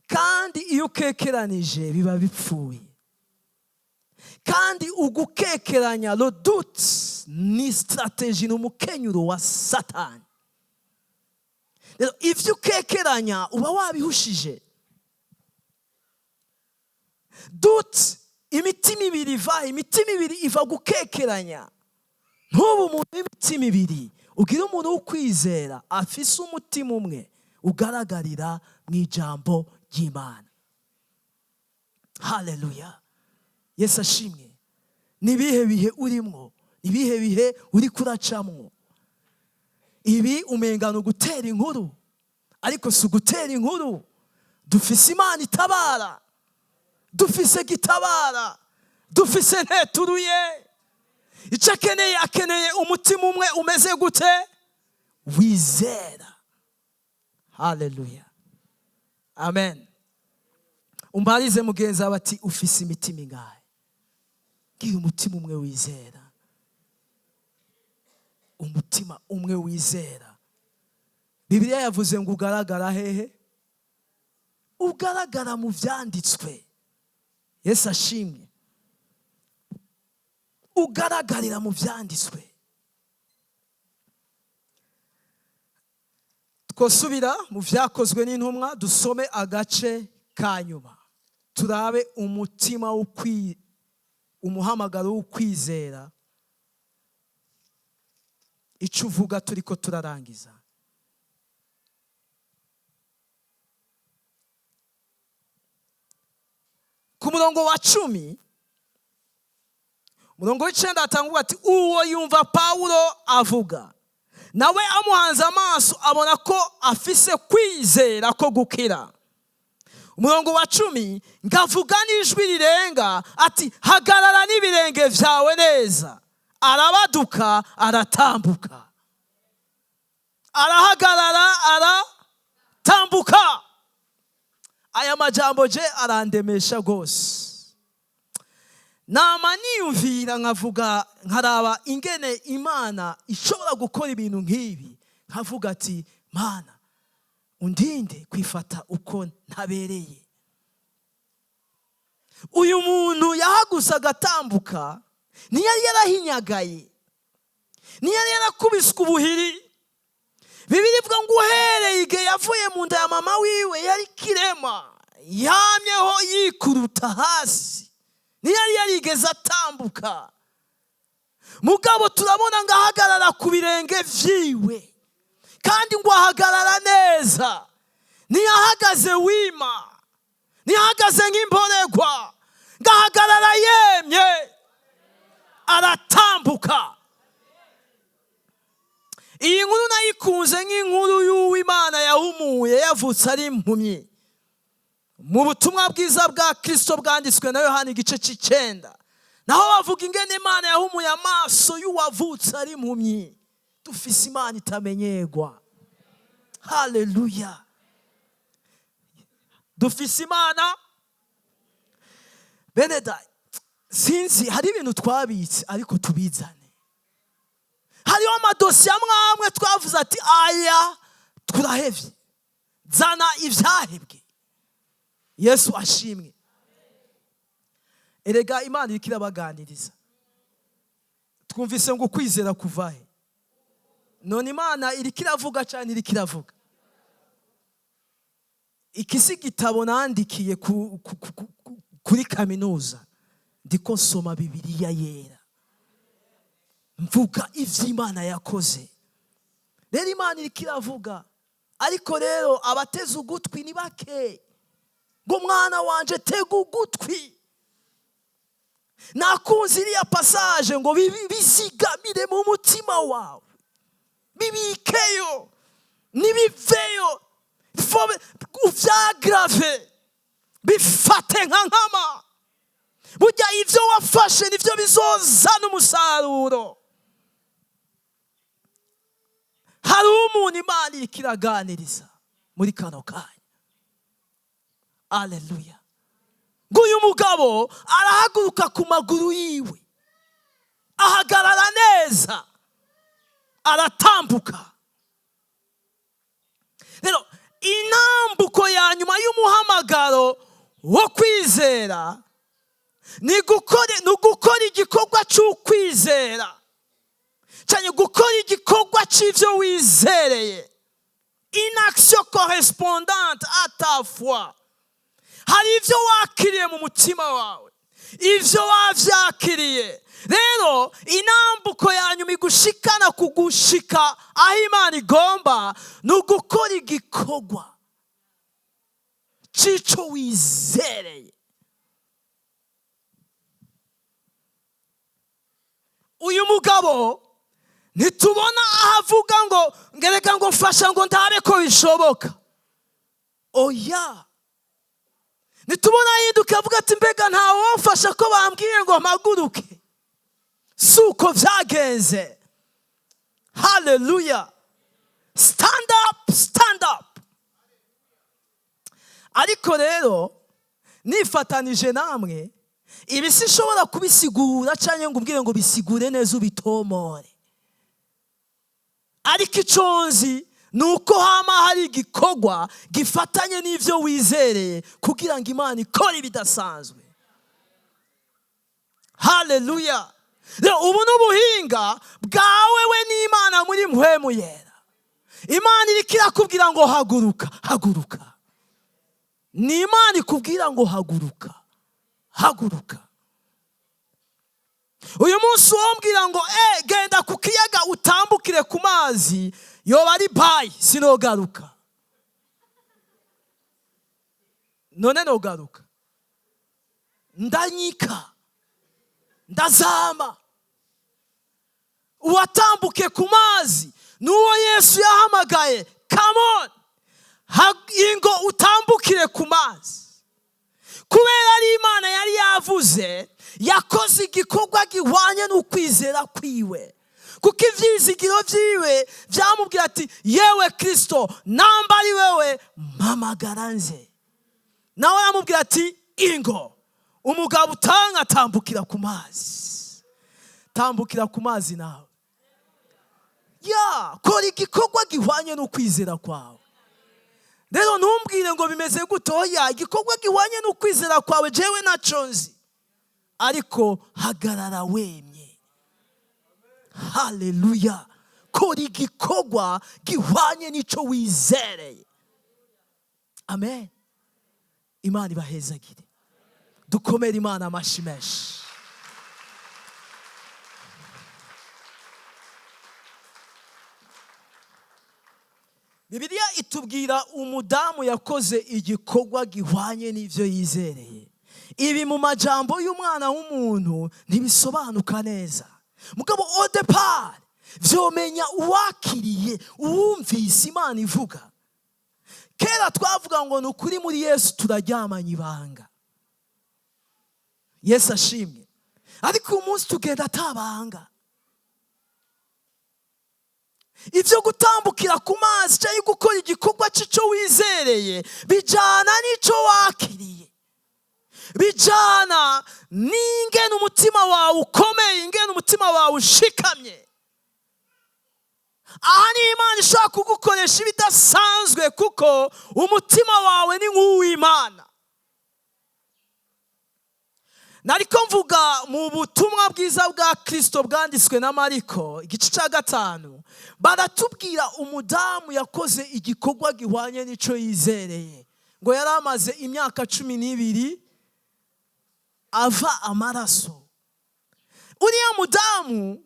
Kandi iyo ukekeranije biba bipfuye. Kandi ugukekeranya, le doute, ni stratégie, ni umukenyuro wa Satani. Rero ibyo ukekeranya uba wabihushije. Doute, imitima ibiri iva, imitima ibiri iva gukekeranya. Ntubu umuntu w'imitima ibiri, ugira umuntu wo kwizera afise umutima umwe ugaragarira mu ijambo ry'Imana. Haleluya, Yesu ashimwe. Ni ibihe bihe urimwo? Ni ibihe bihe uri kuracamwo? Ibi umenga ni ugutera inkuru, ariko si ugutera inkuru. Dufise Imana itabara, dufise gitabara, dufise nteturuye. Icyo akeneye, akeneye umutima umwe umeze gute? Wizera. Haleluya, amen. Umbarize mugenzi wawe ati: "Ufise imitima ingahe?" Ngiye umutima umwe wizera, umutima umwe wizera. Bibiliya yavuze ngo ugaragara hehe? Ugaragara mu byanditswe. Yesu ashimwe. Ugaragarira mu byanditswe. Twosubira mu Byakozwe n'Intumwa, dusome agace ka nyuma, turabe umutima, umuhamagaro w'ukwizera icyo uvuga. Turi ko turarangiza. Ku murongo wa 10, umurongo w'9 hatangwa ati: "Uwo yumva Pawulo avuga, nawe amuhanze amaso abona ko afise kwizera ko gukira." Umurongo wa 10: "Ngavuga n'ijwi rirenga ati: 'Hagarara n'ibirenge byawe neza.' Arabaduka, aratambuka." Arahagarara, aratambuka. Aya majambo je arandemesha rwose. Nama niyumvira, nkavuga, nkaraba ingene Imana ishobora gukora ibintu nk'ibi, nkavuga ati: "Mana, undinde kwifata uko ntabereye." Uyu muntu yahaguse agatambuka, ntiyari yarahinyagaye, ntiyari yarakubiswe ubuhiri. Bibiliya ivuga ngo uhereye igihe yavuye mu nda ya mama wiwe yari kirema, yamyeho yikuruta hasi, ntiyari yarigeze atambuka. Mugabo turabona ngo ahagarara ku birenge vyiwe, kandi ngo ahagarara neza. Ntiyahagaze wima, ntiyahagaze nk'imboregwa, ngo ahagarara yemye, aratambuka. Iyi nkuru nayikunze nk'inkuru y'uwimana yahumuye yavutse ari impumyi. Mu butumwa bwiza bwa Kirisito bwanditswe na Yohani, igice c'9, naho bavuga ingene Imana yahumuye amaso y'uwavutse ari impumyi. Dufise Imana itamenyerwa. Haleluya! Dufise Imana. Bene da, sinzi, hari ibintu twabitse ariko tubizane. Hariho amadosiye amwe amwe twavuze ati: "Aya turahevye." Zana ivyahebwe. Yesu ashimwe. Erega Imana iriko irabaganiriza. Twumvise ngo ukwizera kuva he? None Imana iriko iravuga cyane, iriko iravuga. Iki si igitabo nandikiye kuri kaminuza. Ndiko nsoma Bibiliya Yera, mvuga ivy'Imana yakoze. Rero Imana iriko iravuga, ariko rero abateze ugutwi ni bake. Ngo: "Mwana wanje, tega ugutwi." Nakunze iriya passage ngo bizigamire mu mutima wawe, bibikeyo, nibiveyo, uvyagrave, bifate nka nkama. Burya ivyo wafashe nivyo bizozana umusaruro. Hari umuntu Imana iriko iraganiriza muri kano kanya. Aleluya! Ngo uyu mugabo arahaguruka ku maguru yiwe, ahagarara neza, aratambuka. Rero intambuko ya nyuma y'umuhamagaro wo kwizera ni ugukora igikorwa cy'ukwizera, cyane gukora igikorwa cy'ibyo wizereye, une action correspondante à ta foi. Hari ibyo wakiriye mu mutima wawe, ibyo wavyakiriye. Rero intambuko ya nyuma igushikana kugushika aho Imana igomba ni ugukora igikorwa c'ico wizereye. Uyu mugabo ntitubona aho avuga ngo ngereka, ngo mfasha, ngo ndabe ko bishoboka. Oya, ntitubona ahinduka avuga ati: "Mbega ntawomfasha ko bambwiye ngo mpaguruke?" Si uko byagenze. Haleluya! Stand up, stand up! Ariko rero Nifatanije namwe, ibi sinshobora kubisigura cyangwa ngo ubwire ngo bisigure neza ubitomore, ariko icyo nzi ni uko hama hari igikorwa gifatanye n'ibyo wizereye kugira ngo Imana ikore ibidasanzwe. Haleluya! Rero ubu ni ubuhinga bwawe we n'Imana muri Mpwemu Yera. Imana iriko irakubwira ngo haguruka, haguruka. Ni Imana ikubwira ngo haguruka, haguruka. Uyu munsi wombwira ngo genda ku kiyaga utambukire ku mazi, yoba ari bayi, sinogaruka. None nogaruka, ndanyika, ndazama. Uwatambuke ku mazi n'uwo Yesu yahamagaye, come on, ingo utambukire ku mazi. Kubera ari Imana yari yavuze, yakoze igikorwa gihwanye n'ukwizera kwiwe, kuko ivyizigiro vyiwe vyamubwira ati yewe Kristo, namba ari wewe mpamagara nze. Nawe aramubwira ati ingo. Umugabo utanga atambukira ku mazi. Tambukira ku mazi nawe. Ya, kora igikorwa gihwanye n'ukwizera kwawe. Rero ntumbwire ngo bimeze gute, oya, igikorwa gihwanye n'ukwizera kwawe jewe naco nzi, ariko hagarara wemye. Haleluya! Kora igikorwa gihwanye n'ico wizereye. Amen. Imana ibahezagire. Dukomere Imana amashi menshi. Bibiliya itubwira umudamu yakoze igikorwa gihwanye n'ivyo yizereye. Ibi mu majambo y'umwana w'umuntu ntibisobanuka neza. Mugabo au départ vyomenya uwakiriye, uwumvise Imana ivuga. Kera twavuga ngo ni ukuri muri Yesu turaryamanye ibanga. Yesu ashimwe. Ariko uyu munsi tugenda atabanga. Ivyo gutambukira ku mazi cyangwa gukora igikorwa c'ico wizereye bijana n'ico wakiriye, bijana n'ingene umutima wawe ukomeye, ingene umutima wawe ushikamye. Aha ni Imana ishobora kugukoresha ibidasanzwe, kuko umutima wawe ni nk'uw'Imana. Nariko mvuga mu butumwa bwiza bwa Kristo bwanditswe na Mariko igice cya 5, baratubwira umudamu yakoze igikorwa gihwanye n'ico yizereye. Ngo yari amaze imyaka 12 ava amaraso. Uriya mudamu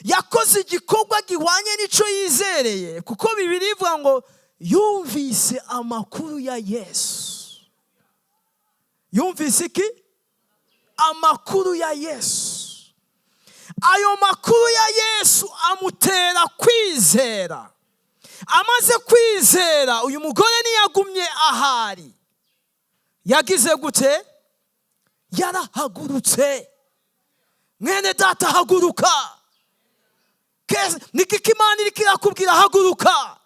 yakoze igikorwa gihwanye n'ico yizereye, kuko Bibiliya ivuga ngo yumvise amakuru ya Yesu. Yumvise iki? Amakuru ya Yesu. Ayo makuru ya Yesu amutera kwizera. Amaze kwizera, uyu mugore ntiyagumye ahari. Yagize gute? Yarahagurutse. Mwene data, haguruka. Niki Imana iriko irakubwira? Haguruka.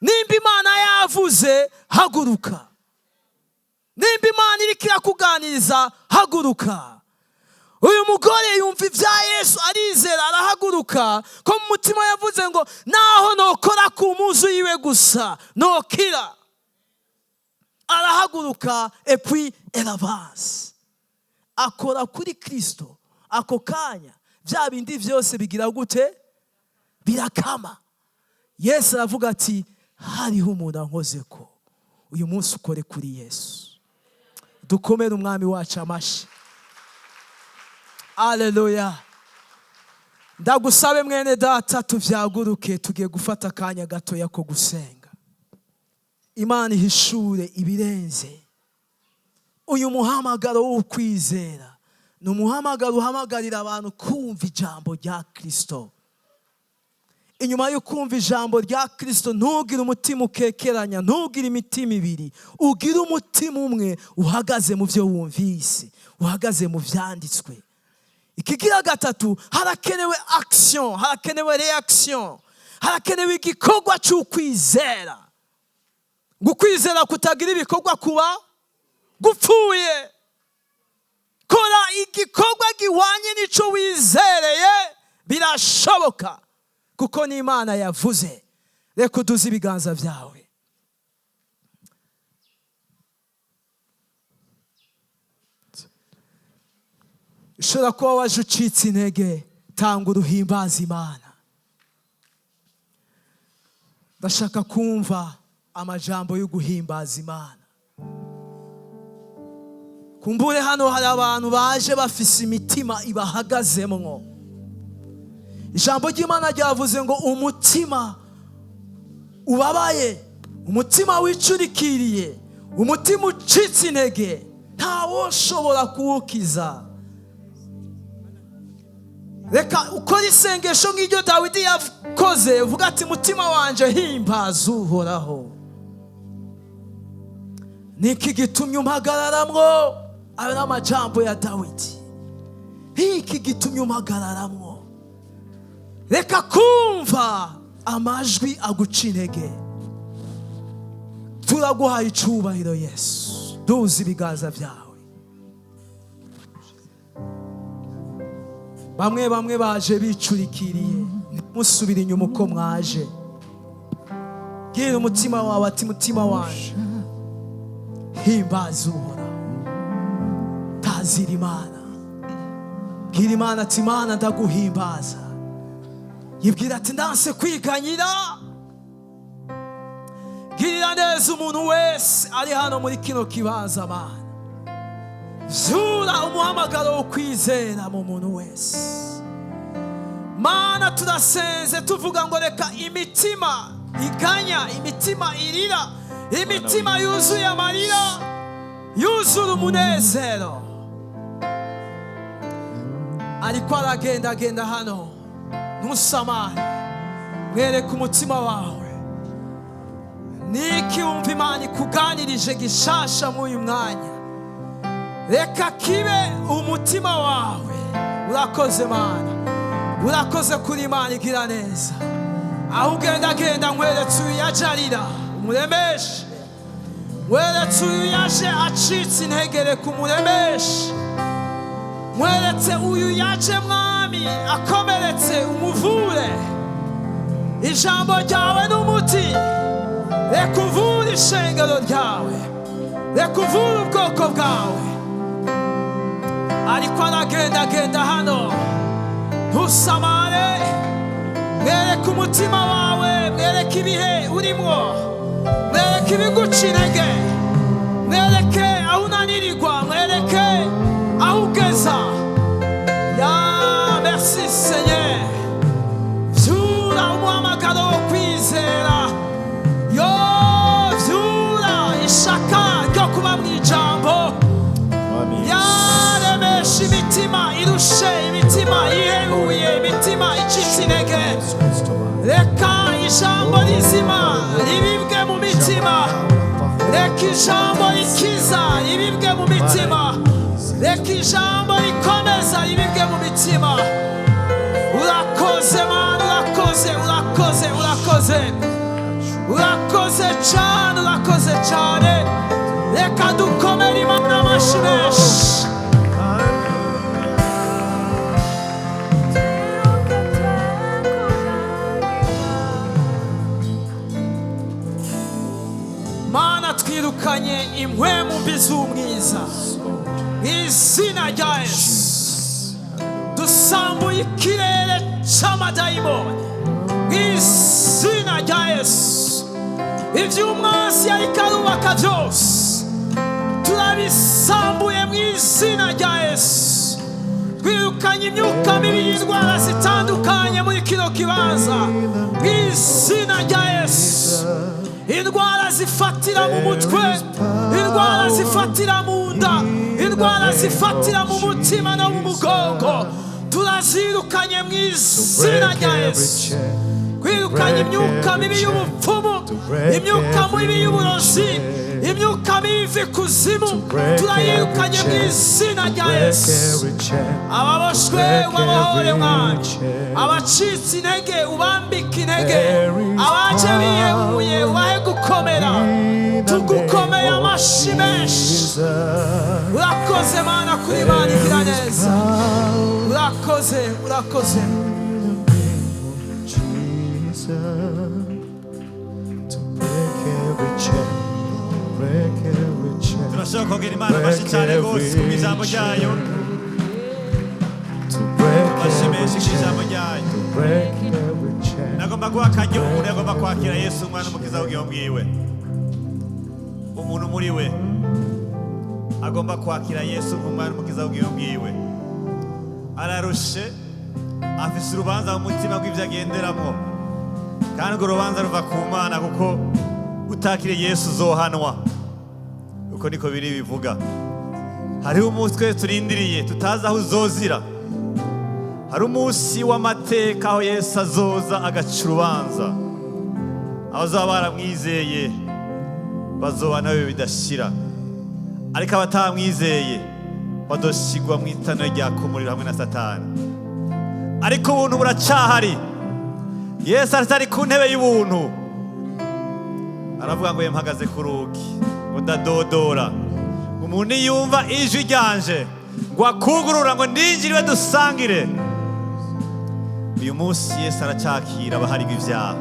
Nimba Imana yavuze, haguruka. Nimba Imana iriko irakuganiriza, haguruka. Uyu mugore yumva ibya Yesu arizera, arahaguruka. Ko mu mutima yavuze ngo naho nokora ku mpuzu yiwe gusa nokira. Arahaguruka, et puis elle avance. Akora kuri Kristo. Ako kanya bya bindi byose bigira gute? Birakama. Yesu aravuga ati hariho umuntu ankoze ko. Uyu munsi ukore kuri Yesu. Dukomere umwami wacu amashi. Haleluya. Ndagusabe mwene data tuvyaguruke, tugiye gufata akanya gatoya ko gusenga. Imana ihishure ibirenze. Uyu muhamagaro w'ukwizera ni umuhamagaro uhamagarira abantu kumva ijambo rya Kristo. Inyuma yo kumva ijambo rya Kristo, ntugire umutima ukekeranya, ntugire imitima ibiri, ugire umutima umwe uhagaze mu byo wumvise, uhagaze mu vyanditswe. Ikigira gatatu, harakenewe action, harakenewe reaction, harakenewe igikorwa cy'ukwizera. Gukwizera kutagira ibikorwa kuba gupfuye. Kora igikorwa gihwanye n'icyo wizereye, birashoboka kuko n'Imana yavuze. Reka uduze ibiganza byawe. Ushobora kuba waje ucitse intege, tanga uruhimbaza Imana. Ndashaka kumva amajambo yo guhimbaza Imana. Kumbure hano hari abantu baje bafise imitima ibahagazemwo. Ijambo ry'Imana ryavuze ngo umutima ubabaye, umutima wicurikiriye, umutima ucitse intege, ntawoshobora kuwukiza. Reka ukore isengesho nk'iryo Dawidi yakoze, uvuga ati mutima wanje himbaza Uhoraho. Niki gitumye umpagararamwo? Ayo ni amajambo ya Dawidi. Niki gitumye umpagararamwo? Reka kumva amajwi aguca intege. Turaguhaye icubahiro Yesu. Duza ibiganza byawe. Bamwe bamwe baje bicurikiriye, ntimusubire inyuma uko mwaje. Bwira umutima wawe ati mutima wanje himbaza Uhoraho, tazira Imana. Bwira Imana ati Imana ndaguhimbaza. Yibwira ati ndanse kwiganyira. Girira neza umuntu wese ari hano muri kino kibanza Mana. Zura umuhamagaro wo kwizera mu muntu wese. Mana turasenze tuvuga ngo reka imitima iganya, imitima irira, imitima yuzuye amarira, yuzura umunezero. Ariko aragendagenda hano, ntusamare, mwereke umutima wawe. Niki wumva Imana ikuganirije gishasha muri uyu mwanya? Reka kibe umutima wawe. Urakoze Mana, urakoze kuri Imana igira neza. Aho ugendagenda nkweretse uyu yaje arira umuremeshe, nkweretse uyu yaje acitse intege, reka umuremeshe, nkweretse uyu yaje Mwami akomeretse umuvure. Ijambo ryawe n'umuti, reka uvure ishengero ryawe, reka uvure ubwoko bwawe. Ariko aragendagenda hano, ntusamare, mwereke umutima wawe, mwereke ibihe urimwo, mwereke ibiguca intege, mwereke aho unanirirwa, mwereke aho ugeza. Ya merci Seigneur. Vyura umuhamagaro wo kwizera, yo vyura ishaka ryo kuba mu ijambo. Yaremesha imitima irushe, imitima ihebuye, imitima icitse intege. Reka ijambo rizima ribibwe mu mitima, reka ijambo rikiza ribibwe mu mitima, reka ijambo rikomeza ribibwe mu mitima. Urakoze Mana, urakoze, urakoze, urakoze, urakoze cyane, urakoze cyane. Reka dukomere Imana amashyi menshi. Mana twirukanye impwemu mbi z'umwiza mu izina rya Yesu. Dusambuye ikirere c'amadayimoni mu izina rya Yesu. Ivy'umwansi yariko arubaka vyose turabisambuye mu izina rya Yesu. Twirukanye imyuka mibi y'indwara zitandukanye muri kino kibanza mu izina rya Yesu. Indwara zifatira mu mutwe, indwara zifatira mu nda, indwara zifatira mu mutima no mu mugongo, turazirukanye mu izina rya Yesu. Kwirukanye imyuka mibi y'ubupfumu, imyuka mibi y'uburozi, imyuka mibi iva ikuzimu, turayirukanye mu izina rya Yesu. Ababoshwe ubabohore Mwami, abacitse intege ubambike intege, abaje bihebuye ubahe gukomera. Tugukomeye amashyi. Amashi menshi. Urakoze Mana kuri Imana igira neza. Urakoze, urakoze. Jesus, to break every chain, break every chain, Turashobora kongera Imana amashyi cyane rwose ku ijambo ryayo. to break Amashyi every menshi ku chain, ijambo ryayo. to break every chain. Nagomba guha akaryo umuntu yagomba kwakira Yesu umwana n'umukiza w'ubugingo bwiwe. Umuntu muri we agomba kwakira Yesu nk'umwana n'umukiza w'ubugingo bwiwe, ararushe, afise urubanza mu mutima rw'ibyo agenderamo, kandi urwo rubanza ruva ku Mana, kuko utakiriye Yesu uzohanwa. Uko niko biri bivuga. Hariho umunsi twese turindiriye, tutazi aho uzozira. Hari umunsi w'amateka aho Yesu azoza agaca urubanza. Abazaba baramwizeye bazoba nawe bidashira, ariko abatamwizeye badoshigwa mu itano ryaka umuriro hamwe na Satani. Ariko ubuntu buracahari. Yesu aracyari ku ntebe y'ubuntu, aravuga ngo: "Mpagaze ku rugi ngo ndadodora. Umuntu yumva ijwi ryanje ngo akugurura, ngo ndinjiriwe dusangire." Uyu munsi Yesu aracyakira abaharirwa ibyaha.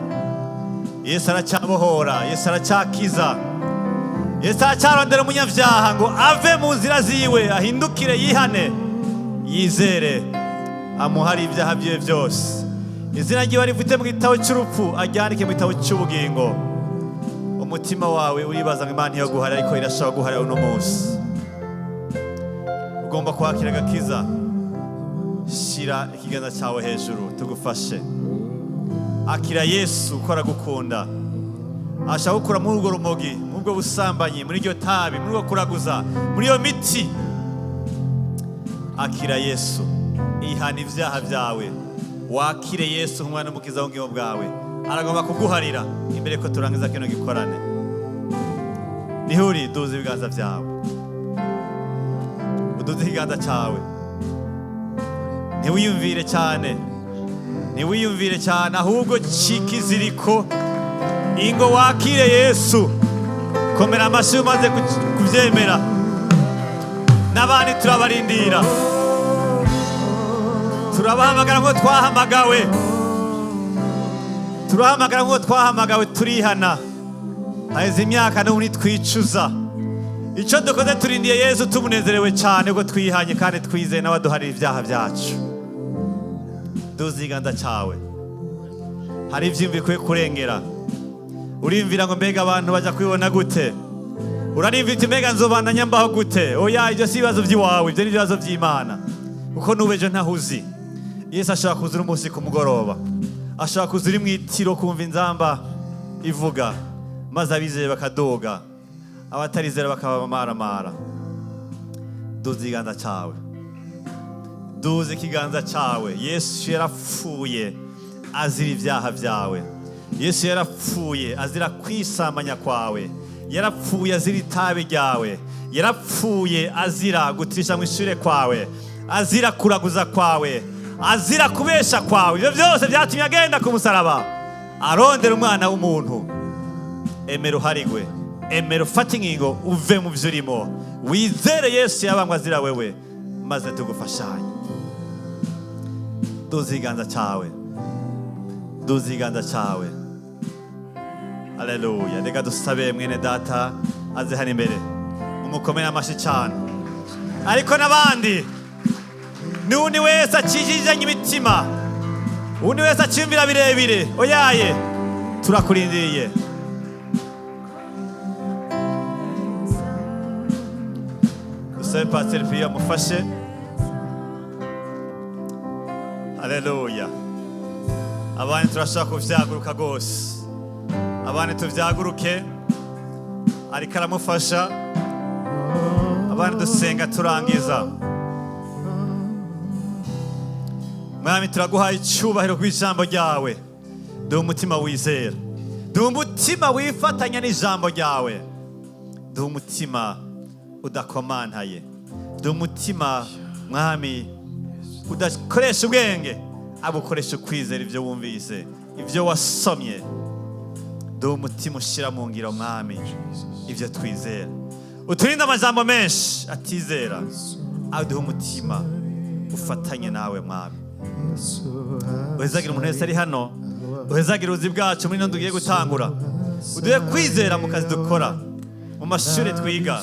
Yesu aracyabohora. Yesu aracyakiza. Yesu aracyarondera umunyabyaha ngo ave mu nzira ziwe, ahindukire, yihane, yizere, amuhare ibyaha byiwe byose, izina ryiwe rifite mu gitabo cy'urupfu aryandike mu gitabo cy'ubugingo. Umutima wawe uribaza ngo Imana guhara, ariko irashobora guhara. Uno munsi ugomba kwakira agakiza, shyira ikiganza cyawe hejuru tugufashe. Akira Yesu ko aragukunda, ashaka gukura muri urwo rumogi, muri ubwo busambanyi, muri iryo tabi, muri urwo kuraguza, muri iyo miti. Akira Yesu, ihana ibyaha byawe, wakire Yesu nk'umwana n'umukiza w'ubugingo bwawe. Aragomba kuguharira. Imbere ko turangiza kino gikorane, nihuri duza ibiganza byawe, uduze ikiganza cyawe. Ntiwiyumvire cyane, ntiwiyumvire cyane, ahubwo cika iziriko, ingo wakire Yesu. Komera amashyi umaze kubyemera. N'abandi turabarindira, turabahamagara nk'uko twahamagawe, turahamagara nk'uko twahamagawe. Turihana, haheze imyaka, n'ubu ntitwicuza icyo dukoze. Turindiye Yesu tumunezerewe cyane ko twihanye kandi twizeye n'abaduharira ibyaha byacu. Duza ikiganza cyawe. Hari ibyiyumviro bikwiye kurengera. Urimvira ngo: "Mbega abantu bajya kubibona gute?" Urarimvira uti: "Mbega nzobandanya mbaho gute?" Oya, ibyo si ibibazo by'iwawe, ibyo ni ibibazo by'Imana, kuko n'ubu ejo ntahuzi. Yesu ashobora kuza uri munsi ku mugoroba, ashobora kuza uri mu itiro, kumva inzamba ivuga, maze abizeye bakadoga, abatarizera bakaba maramara. Duza ikiganza cyawe, duza ikiganza cyawe. Yesu yarapfuye azira ibyaha byawe. Yesu yarapfuye azira kwisambanya kwawe. Yarapfuye azira itabi ryawe. Yarapfuye azira gutirisha mu ishure kwawe, azira kuraguza kwawe, azira kubesha kwawe. Ibyo byose byatumye agenda ku musaraba arondera umwana w'umuntu. Emera uharigwe, emera ufate ingingo, uve mu byo urimo, wizere Yesu yabambwe azira wewe, maze tugufashanye. Duza ikiganza cyawe, duza ikiganza cyawe. Haleluya! Reka dusabe mwene data aze hano imbere, umukomere amashyi cyane. Ariko n'abandi, n'undi wese akijijanye imitima, undi wese acyumvira birebire, oyaye, turakurindiriye. Dusabe Pasiteri Piyo amufashe. Haleluya! Abandi turashaka kuvyaguruka rwose, abandi tuvyaguruke. Ariko aramufasha. Abandi dusenga turangiza. Mwami, turaguhaye icyubahiro ku ijambo ryawe. Duha umutima wizera, duha umutima wifatanya n'ijambo ryawe, duha umutima udakomantaye, duha umutima, Mwami, udakoresha ubwenge, abukoresha ukwizera ibyo wumvise, ibyo wasomye. Duha umutima ushyira mu ngiro, Mwami, ibyo twizera. Uturinde amajambo menshi atizera, aduhe umutima ufatanye nawe, Mwami. Uhezagira umuntu wese ari hano, uhezagira ubuzi bwacu muri ino tugiye gutangura, uduhe kwizera mu kazi dukora, mu mashuri twiga,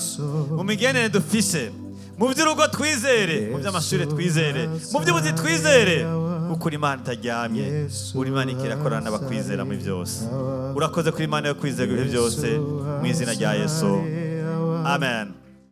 mu migenere dufise, mu by'urugo twizere, mu by'amashuri twizere, mu by'ubuzi twizere, kuko uri Imana itaryamye, uri Imana ikirakorana n'abakwizera muri byose. Urakoze kuri Imana yo kwizerwa ibihe byose, mu izina rya Yesu, amen.